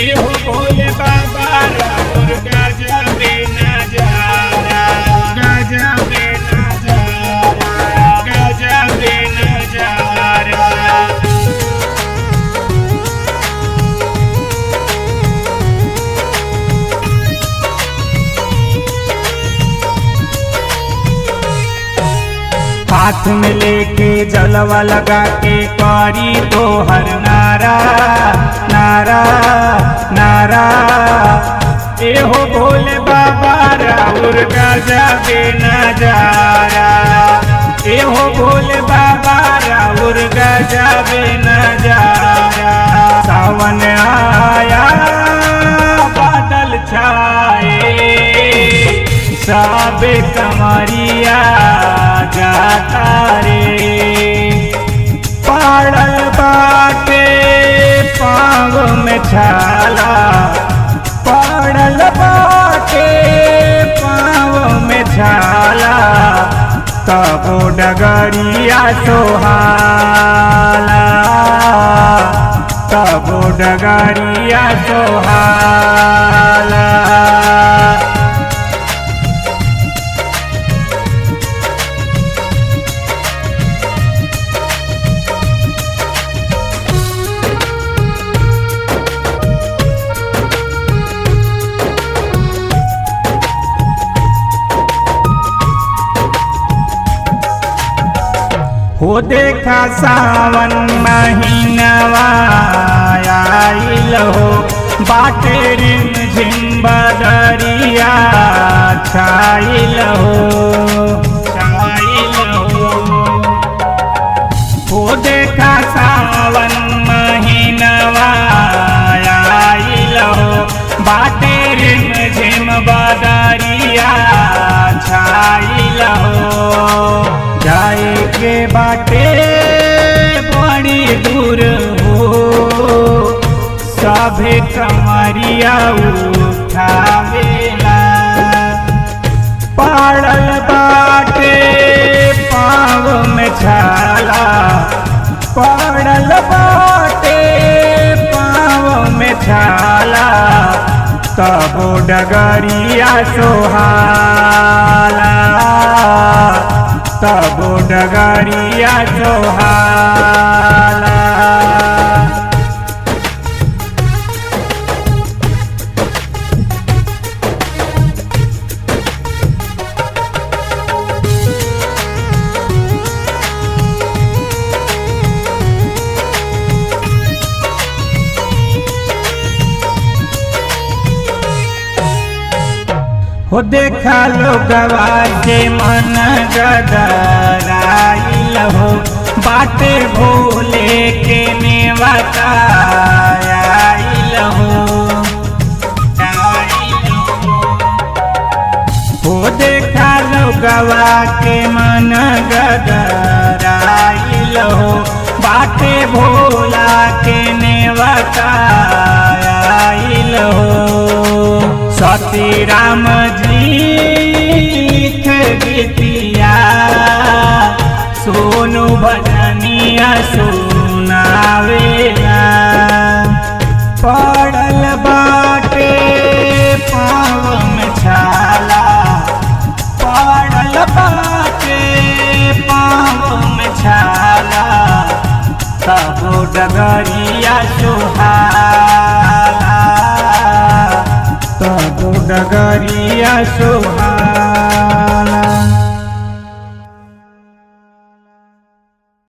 एहो भोले बाबा राउर गजबे नजारा, गजबे नजारा, गजबे नजारा। हाथ में लेके जलवा लगा के करी तोहर नारा, नारा, नारा। एहो भोले बाबा राउर गजबे नजारा, एहो भोले बाबा राउर गजबे नजारा। सावन आया बादल छाए, साबे कमरिया जाता रे। पड़ल बाटे पाँव में छाला, पड़ल बाटे पाँव में छाला, तबो डगरिया सोहाला, तबो डगरिया सोहाला। हो देखा सावन महीनवा आइल हो, बाटे रिम झिम बदरिया छाइल हो, छाइल हो। हो देखा सावन महीनवा आइल हो, बाटे रिम झिम बदरिया छाइल हो। जाए के बाटे बड़ी दूर हो, सभे कमरिया उठावेला। पड़ल बाटे पाँव में छाला, पड़ल बाटे पाँव में छाला, तबो डगरिया सोहाला, तबो डगरिया सोहाला। हो देखा लोगवा के मन गदराइल हो, बाटे भोले के नेवता आइल हो, हो देखा लोगवा के मन गदराइल हो, बाटे भोला के नेवता आइल हो। सती राम जी लिख गीतिया, सोनू भजनिया सुनावेला। पड़ल बाटे पाँव में छाला, पड़ल बाटे पाँव में छाला, तबो डगरिया सोहाला, तबो डगरिया सोहाला।